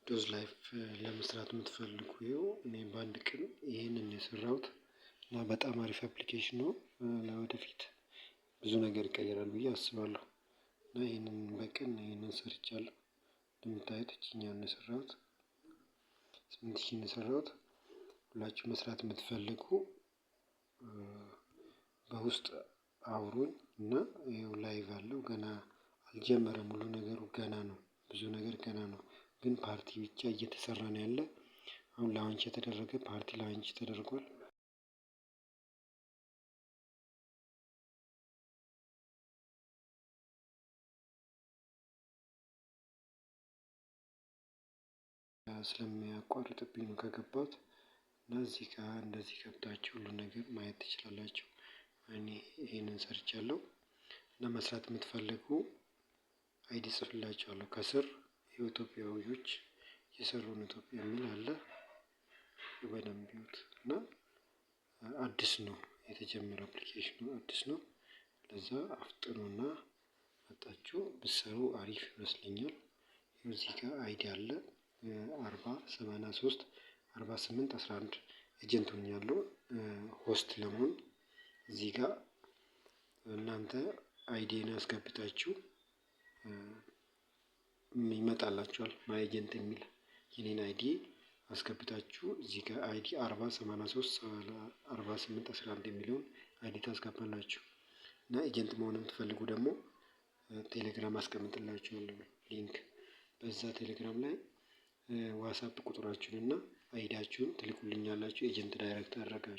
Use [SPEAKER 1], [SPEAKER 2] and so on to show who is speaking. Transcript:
[SPEAKER 1] ዶዝ ላይፍ ለመስራት የምትፈልጉ ይኸው እኔ በአንድ ቀን ይህንን የሰራሁት እና በጣም አሪፍ application ነው። ለወደፊት ብዙ ነገር ይቀየራል ብዬ አስባለሁ። እና ይህንን በቀን ይህንን ሰርቻለሁ። እንደምታዩት እቺኛውን ነው የሰራሁት። 8,000 ነው የሰራሁት። ሁላችሁ መስራት የምትፈልጉ በውስጥ አውሩኝ እና ይኸው live አለው፣ ገና አልጀመረም። ሁሉ ነገሩ ገና ነው። ብዙ ነገር ገና ነው። ግን ፓርቲ ብቻ እየተሰራ ነው ያለ። አሁን launch የተደረገ party launch ተደርጓል። ስለሚያቋርጥብኝ ነው ከገባት፣ እና እዚህ ጋር እንደዚህ ገብታችሁ ሁሉ ነገር ማየት ትችላላችሁ። እኔ ይሄንን ሰርቻለሁ እና መስራት የምትፈልጉ ID ጽፍላችኋለሁ ከስር። የኢትዮጵያዊዎች የሰሩ ነው፣ ኢትዮጵያ የሚል አለ። በደንብ ይዩት እና አዲስ ነው የተጀመረ application ኑ፣ አዲስ ነው። ለዛ አፍጥኑና መጣችሁ ብትሰሩ አሪፍ ይመስለኛል። እዚህ ጋር ID አለ፣ 40834811። Agent ሆኛለሁ። Host ለመሆን እዚህ ጋር እናንተ ID ን አስገብታችሁ ይመጣላችኋል። My agent የሚል የኔን ID አስገብታችሁ እዚህ ጋር ID 40834811 የሚለውን ID ታስገባላችሁ። እና agent መሆን የምትፈልጉ ደግሞ ቴሌግራም አስቀምጥላችኋለሁ link። በዛ ቴሌግራም ላይ ዋትሳፕ ቁጥራችሁን እና ID ያችሁን ትልኩልኛላችሁ። Agent direct አደረጋችሁ።